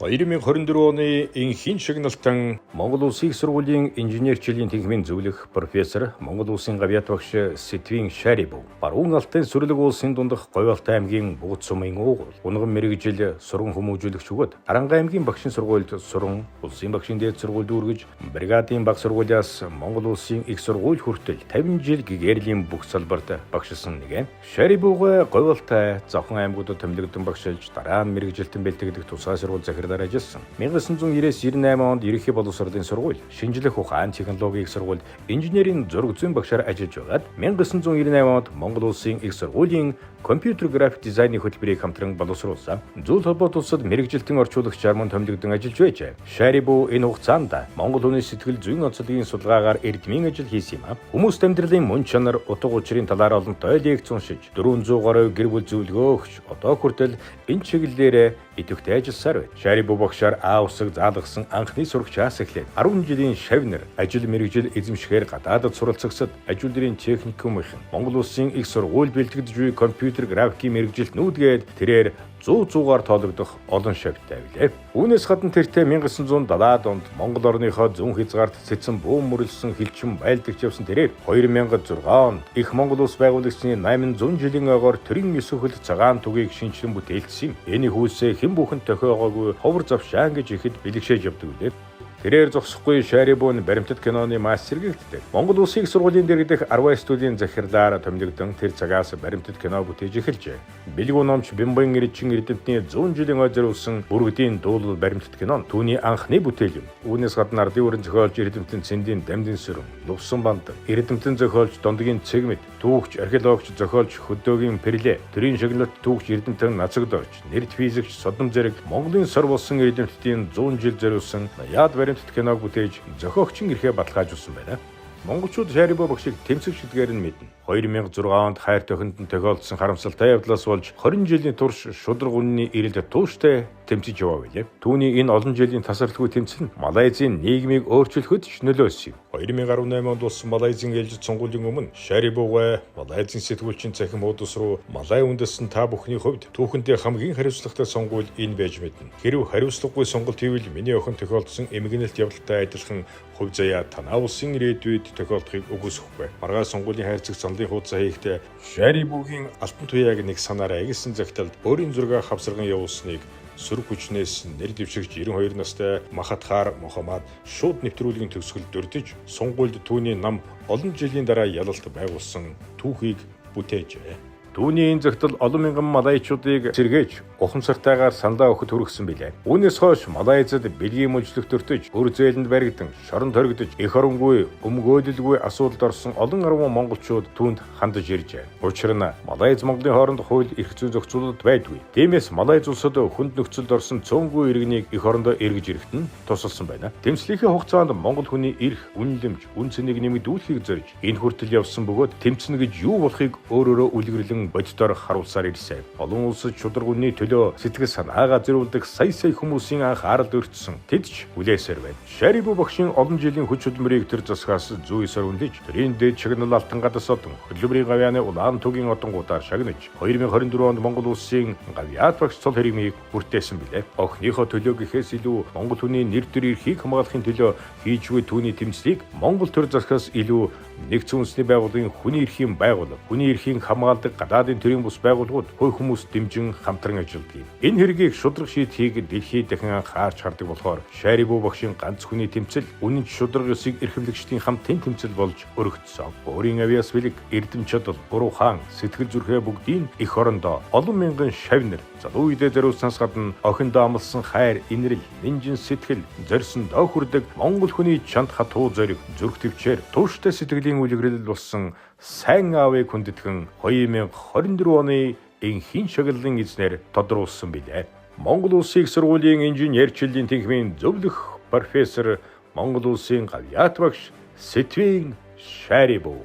2024 оны энхийн шагналтан Монгол Улсын их сургуулийн инженерчлийн тэнхимийн зөвлөх профессор, Монгол Улсын гавьяат багш Сэтвийн Шарибүв. Баруун Алтын сүрлэг улсын дундах Говьалтай аймгийн Бугат сумын уугуул, унган мэргэжил сурган хүмүүжүүлэгч бөгөөд Аранга аймгийн багшин сургуульд суран, улсын багшин дээд сургуульд үргэж, бригадын баг сургуулиас Монгол Улсын их сургууль хүртэл 50 жил гэгэрлийн бүх салбарт багшилсан нэг. Шарибүгэ Говьалтай, Завхан аймагуудад томилогдсон багшилж, дараа нь мэргэжилтэн бэлтгэдэг тусгай сургууль захирлаар ажилласан. 1990-98 онд Ерөнхий боловсролын сургууль, шинжлэх ухаан технологийн их сургуульд инженерийн зураг зүйн багшаар ажиллаж байгаад 1998 онд Монгол Улсын их сургуулийн компьютер график дизайны хөтөлбөрийг хамтран боловсруулсан. Зүүл холбоот улсад мэргэжилтэн орчуулагчаар мөн томилогдсон ажиллаж байжээ. Шарибү энэ хугацаанд Монгол хүний сэтгэл зүйн онцлогийн судалгаагаар эрдмийн ажил хийсэн юм а. Хүмүүст амьдралын мөн чанар, утга учирын талаар олонтой лекц уншиж, 400 гаруй гэр бүл зөвлөгөө өгч, одоо хүртэл энэ чиглэлээрээ идэвхтэй ажилласаар байна. Шарибү багшаар А усыг заалгасан анхны сурагчаас эхлээд 10 жилийн шавнар ажил мэргэжил эзэмшихээр гадаадад суралцагсад аж үйлдвэрийн техникумын Монгол Улсын их сургууль бэлтгэж буй компьютер графикийн мэргэжилтнүүдгээд тэрээр 100 100-аар тоологдох олон шавьтай билээ. Үүнээс гадна тэртээ 1970-аад онд Монгол орныхоо зүүн хязгаарт цэцэн бүүн мөрлсөн хилчин байлдагч явсан тэрээр 2006 онд их Монгол улс байгуулагчны 800 жилийн ойгоор төрийн 9 хөл цагаан тугийг шинэчлэн бүтээлсэн юм. Энэ хүйсээ хэн бүхэнд тохиогоогүй ховор завшаан гэж ихэд бэлэгшээж явдаг билээ. Тэрээр зогсохгүй Шарибүн баримтат киноны мастер гэгддэг. Монгол Улсын их сургуулийн дэргэдэх 19 студийн захирлаар томилогдсон тэр цагаас баримтат кино бүтээж эхэлжээ. Бэлгүү номч Бямбан Эрчин эрдэмтний 100 жилийн ой зориулсан бүргэдийн дуулал баримтат кино түүний анхны бүтээл юм. Үүнээс гадна ардын өрн зохиолч эрдэмтэн Цэндийн Дамдын сүрэн, Лувсан банд, эрдэмтэн зохиолч Дондогийн Цэгмэд, түүхч археологч зохиолч Хөдөөгийн Перле, төрийн шагналт түүхч эрдэмтэн Нацагдорч, нэрт физикч Содом зэрэг Монголын сор болсон эрдэмтдийн 100 жил зориулсан яад баримтат киног бүтээж зохиогчийн эрхээ баталгаажуулсан байна. Монголчууд Шарибү багшийг тэмцэгч гэдгээр нь мэднэ. 2006 онд хайр тохинд нь тохиолдсон харамсалтай явдлаас болж 20 жилийн турш шударга үнэний эрэлд тууштай тэмцэж яваа билээ. Түүний энэ олон жилийн тасралтгүй тэмцэл нь Малайзын нийгмийг өөрчлөхөд ч нөлөөлсөн юм. 2018 онд болсон Малайзын ээлжит сонгуулийн өмнө Шарибүгэ Малайзын сэтгүүлчийн цахим хуудас руу Малай үндэстэн та бүхний хувьд түүхэндээ хамгийн хариуцлагатай сонгуул энэ байж мэднэ. Хэрв хариуцлагагүй сонголт хийвэл миний охин тохиолдсон эмгэнэлт явдалтай адилхан хувь заяа танай улсын ирээдүйд тохиолдохыг үгүйсгэхгүй. Маргааш сонгуулийн хайрцаг саналын хуудасаа хийхдээ Шарибүгийн алтан туяаг нэг санаараа гэсэн захидалд өөрийн зургаа хавсарган явуулсныг сөрөг хүчнээс нэр дэвшигч 92 настай Махатхаар Мохаммад шууд нэвтрүүлгийн төгсгөл дурдиж, сонгуульд түүний нам олон жилийн дараа ялалт байгуулсан түүхийг бүтээжээ. Түүний энэ захидал олон мянган малайчуудыг сэргээж, ухамсартайгаар саналаа өгөхөд хүргэсэн билээ. Үүнээс хойш Малайзад бэлгийн мөлжлөх төртөж, өр зээлэнд баригдан, шорон торгидож, эх оронгүй, өмгөөлөлгүй асуудалд орсон олон арван монголчууд түүнд хандаж иржээ. Учир нь Малайз Монголын хооронд хууль эрх зүйн зохицуулалт байдгүй. Тиймээс Малайз улсад хүнд нөхцөлд орсон цөөнгүй иргэнийг эх орондоо эргэж ирэхэд нь тусалсан байна. Тэмцлийнхээ хугацаанд монгол хүний эрх, үнэлэмж, үнэ цэнийг нэмэгдүүлэхийг зорж энэ хүртэл явсан бөгөөд тэмцэнэ гэж юу болохыг өөрөөрөө үлгэрлэн бодитоор харуулсаар ирсэн. Олон улсад шударга үнэний төлөө сэтгэл санаагаа зориулдаг сая сая хүмүүсийн анхааралд өртсөн. Тэд ч хүлээсээр байна. Шарибү багшийн олон жилийн хүч хөдөлмөрийг төр засгаас зүй ёсоор үнэлж, төрийн дээд шагнал алтан гадас одон, хөдөлмөрийн гавьяаны улаан тугийн одонгуудаар шагнаж, 2024 онд Монгол улсын гавьяат багш цол хэрмийг бүртээсэн билээ. Охиныхоо төлөө гэхээс илүү Монгол хүний нэр төр эрхийг хамгаалахын төлөө хийж буй түүний тэмцлийг Монгол төр засгаас илүү нэгдсэн үндэсний байгууллагын хүний эрхийн байгууллага, хүний эрхийг хамгаалдаг гадаадын төрийн бус байгууллагууд, хувь хүмүүс дэмжин хамтран ажилладаг юм. Энэ хэргийг шударга шийдэхийг дэлхийд дахин анхаарч хардаг болохоор Шарибү багшийн ганц хүний тэмцэл үнэн ч шударга ёсыг эрхэмлэгчдийн хамтын тэмцэл болж өргөдсөн. Өөрийн авьяас бэлэг, эрдэм чадал, буруу хаан, сэтгэл зүрхээ бүгдийг эх орондоо олон мянган шавнар залуу үедээ зориулснаас гадна охиндоо амласан хайр, инрэл, нинжин сэтгэл, зорьсондоо хүрдэг Монгол хүний чанд хатуу зориг, зүрх тэвчээр, тууштай сэтгэлийн үлгэрэл болсон сайн аавыг хүндэтгэн 2024 оны энхийн шагналын эзнэр тодруулсан билээ. Монгол Улсын их сургуулийн инженерчлийн тэнхимийн зөвлөх профессор, Монгол Улсын гавьяат багш Сэтвийн Шарибү.